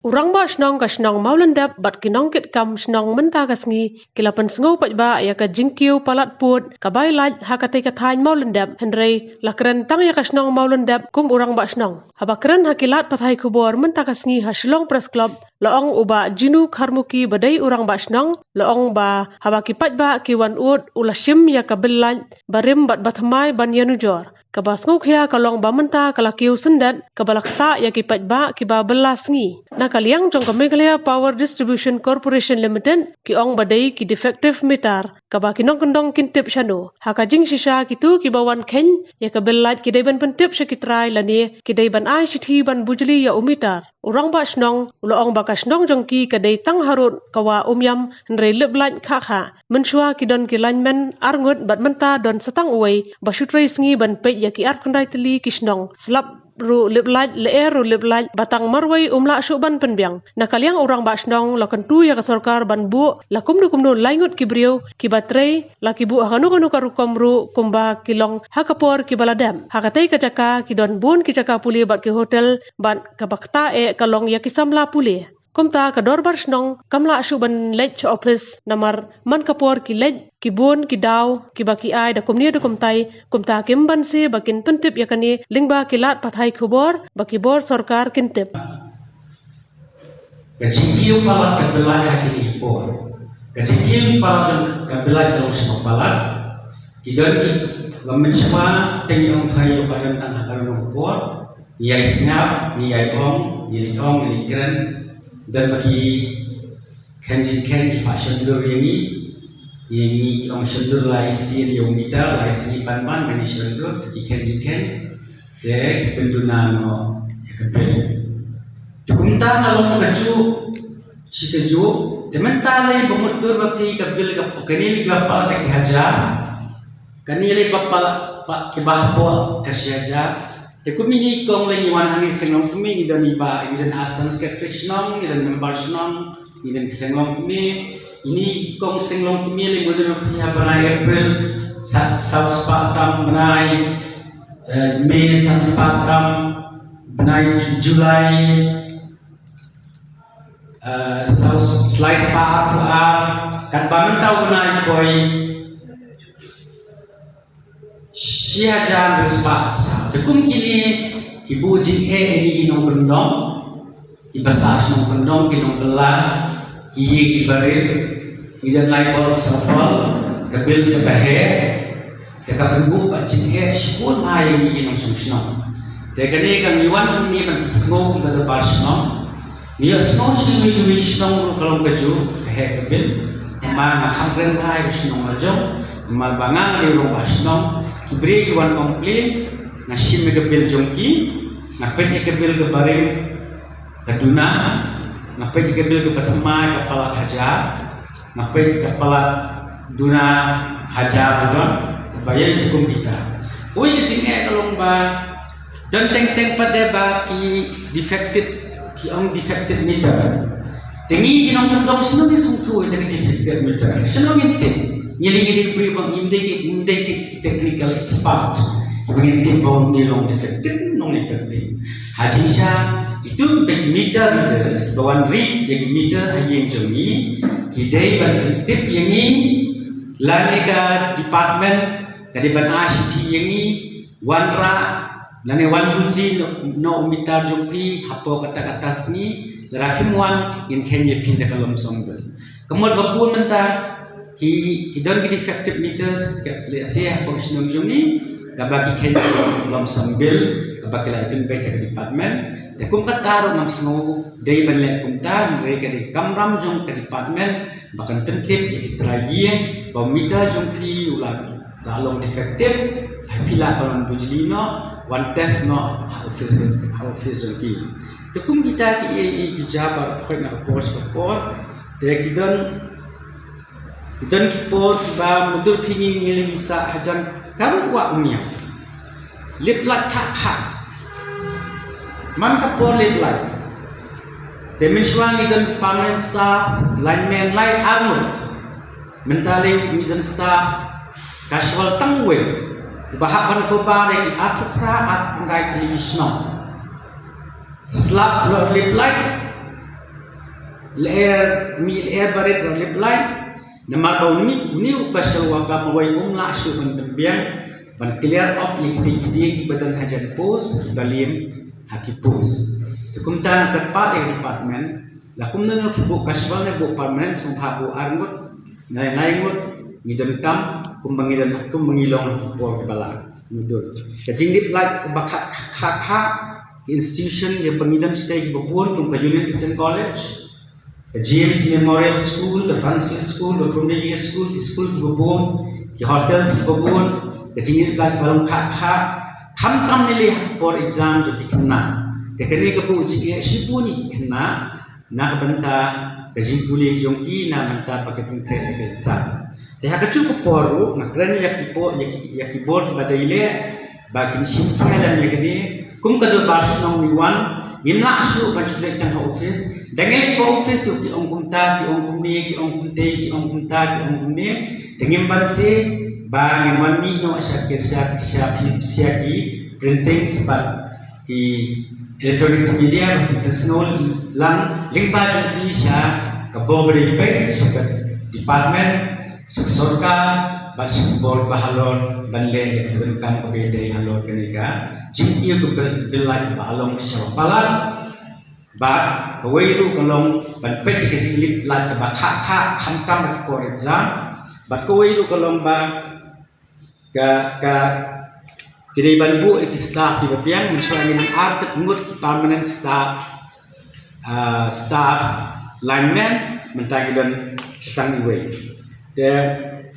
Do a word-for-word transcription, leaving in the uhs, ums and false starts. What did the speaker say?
U Rangbah Shnong ka shnong Mawlyndep bad ki nongkitkam shnong mynta ka sngi ki la pynsngew paidbah ïa ka jingkiew palat pud ka bai lait ha katei ka thaiñ Mawlyndep, hynrei la kren tang ïa ka shnong Mawlyndep kum u Rangbah Shnong. Haba kren ha ki lad pathai khubor mynta ka sngi ha Shillong Press Club, la ong u Bah Jinu Kharmuki ba dei u Rangbah Shnong, la ong ba haba ki paidbah ki wan ud, u la shim ïa ka bill lait barim bad bathymmai ban ïanujor. Kaba sngewkhia ka long ba mynta ka la kiew syndet kaba la ktah ïa ki paidbah kiba bylla sngi. Na ka liang jong ka Meghalaya Power Distribution Corporation Limited, ki ong ba dei ki defective meter, kaba ki nongkyndong kin tip shano. Ha ka jingshisha, kito kiba wan kheiñ ïa ka bill lait ki dei ban pyntip sha ki trai lane ki dei ban ai shithi ban bujli ïa u meter. U Rangbah Shnong u la ong ba ka shnong jong ki ka dei tang harud ka wah Umiam, hynrei lip lait khah khah. Mynshuwa ki don ki lineman arngut bad mynta don sa tang uwei, ba shu trei sngi ban peit ïa ki arphew khyndai tylli ki shnong. Slap ruh lip lait, lyer ruh lip lait, ba tang marwei um lah shuh ban pynbiang. Na ka liang u Rangbah Shnong la kyntu ïa ka sorkar ban buh la kumno kumno lai ngut ki briew kiba trei, la ki buh ha kano kano ka rukom ruh kumba ki long ha ka por kiba la dep. Ha katei ka jaka ki don bun ki jaka pule bad ki hotel, bad kaba ktah eh ka long ïa ki samla pule. Kumta ka dorbar shnong kam lah shuh ban leit sha ophis namar man ka por ki leit ki bun ki daw kiba ki ai da kumne da kumtai, kumta kim banse ba kin pyntip ïa kane lyngba ki lad pathai khubor ba ki bor sorkar kin tip. Ka jingkiew palat ka bill lait ha kine ki por. Ka jingkiew palat jong ka bill lait ka long shnong palat. Ki don ki, ba mynshuwa te ngi ong trai ïa ka don tang ha ka don por. Ngi ïai sngap, ngi ïai ong, ngi leit ong, ngi leit kren. Don ba ki khein jingkhein ki pah shondur ïa ngi. Ïa ngi ki ong shondur lai sien ïa u meter, lai sngi pan ban, ba ngi shondur, te ki khein jingkhein. Te ki pynduna noh ïa ka bill. Te kumta nga long kajuh shi kajuh. Te mynta lei ba mutdur ba phi ka bill ka, kane lei ba palat da ki hajar. Kane lei ba palat, ba ki ba hapoh ka shi hajar. Te kum ine i kong lei ngi wan hangne seng Longkmie, ngi don i ba, ngi don ha Sanskrit shnong, ngi don member shnong, ngi don seng Longkmie. Ine i kong seng Longkmie lei mutdur ba phi ha bnai April, sa, saw spah tam bnai, eh, May, san spah tam bnai Ju-, July, eh, saw, lai spah arphew ar, katba mynta u bnai poi shi hajar hynriew spah arphew saw. Te kum kine ki buh jingeh ïa ngi ki nongkyndong, ki ba sah shnong kyndong, ki nongbylla, ki ïing ki barim, ngi don lai bor saw bor, ka bill ka ba heh, te ka pynbuh ba jingeh shibun bha ïa ngi ki nongshong shnong. Te kane ka ngi wan hangne ban pynsngew kum ka dorbar shnong. Ngi ïohsngew sha kiwei kiwei ki shnong ruh ka long kajuh ka heh ka bill. Te ma nga kham kren bha ïa ka shnong la jong. Namar ba nga nga dei u rangbah shnong. Ki briew ki wan complain. Nga shim ïa ka bill jong ki. Nga peit ïa ka bill ka barim ka duna. Nga peit ïa ka bill ka bathymmai ka palat hajar. Nga peit ka palat duna hajar ruh don, ba ïa ïa kum kita. Kawei ka jingeh ka long ba don teng teng pat de ba ki defective, ki ong defective meter. Te ngi ki nongkyndong shano ngin sngewthuh ïa ka defective meter? Shano ngin tip? Ngi lei ngi dei briew ba ngim dei ki, ngim dei ki technical expert. Kiba ngin tip ba une long defective, long effective. Ha jingshisha, itu ki meter readers, kiba wan read ïa ki meter ha ïing jong ngi, ki dei ban pyntip ïa ngi, lane ka department ka dei ban ai shithi ïa ngi, wanrah, lane wan bujli noh, noh u meter jong phi hapoh kata kata sngi, lada phim wan ngin kheiñ ïa phi da ka lump sum bill. Ka mut ba bun mynta ki, ki don ki defective meters, ka, lehse hapoh shnong jong ngi, kaba ki kheiñ lump sum bill, kaba ki la pynbeit da ka department. Te kum kata ruh ngam sngew dei ban leh kumta, hynrei ka dei ka kamram jong ka department ba kan pyntip ïa ki trai ïing ba u meter jong phi u la, la long defective, ha phi lah ban wan bujli noh, wan test noh ha office, ha office jong ki. Te kum kita ki, ki, ki jia ba khoi na ka por sha ka por. Te ki don, ki don ki por kiba mutdur phi ngi ngi lei ngi sah hajan ka ruh wah Umiam. Lip lait khah khah. Man ka por lip lait. Te mynshuwa ngi don permanent staff, lineman lai arngut. Mynta lei ngi don staff casual tang uwei. Uba hap ban cover ïa ki arphew phra, arphew khyndai tylli ki shnong. Slap ruh lip lait. Lyer, mih lyer barit ruh lip light. Namar ba u mih, u mih u special worker ma wei um lah shuh ban pynbiang, ban clear up ïa kita kita kiba don hajan post, kiba liem ha ki post. Te kumta nga kyrpad ïa department, la kumno ki buh casual ne buh permanent, sngewbha buh ar ngut, nai nai ngut, ngi donkam, kumba ngi don, kumba ngi long ha ki por kiba lah. Ngi don. Ka jinglip light kaba kha kha kha, ki institution kiba ngi don shatei kiba bun, kum ka Union Christian College, ka James Memorial School, ka Francis School, ka Columbia School, ki school kiba bun, ki hotels kiba bun, ka jinglip light ba long kha kha, khamtam ne leh ha por exam jong ki khynnah. Te kane ka buh jingeh shibun ïa ki khynnah, na ka bynta ka jingpule jong ki, na ka bynta ba ki pynthei ïa ka exam. Te ha kajuh ka por ruh nga kren ïa ki por, ïa ki, ïa ki bor ba dei leh, ba kin shim khia lem ïa kane. Kum ka dorbar shnong ngi wan, ngim lah shuh ban shu leit tang ha office. Da ngi leit ha office ruh ki ong kumta, ki ong kumne, ki ong kumtei, ki ong kumta, ki ong kumne. Te ngim banse ba ngin wan mih noh sha ki, sha, sha, sha ki printing spot ki electronics media, ba ki pynsngew lang lyngba jong ki sha ka bor ba dei peit, sha ka department, sha ka sorkar, bad sha ka bor ba halor ban leh ïa ka donkam kaba dei halor kane ka jingkiew ka bill, bill light ba long sha ba palat. Bad kawei ruh ka long ban peit ïa ka jinglip light kaba kha kha khamtam ha ki por exam. Bad kawei ruh ka long ba ka, ka, ki dei ban buh ïa ki staff kiba biang, mynshuwa ngi don artep ngut ki permanent staff, ah, staff lineman, mynta ngi don shitang iwei. Te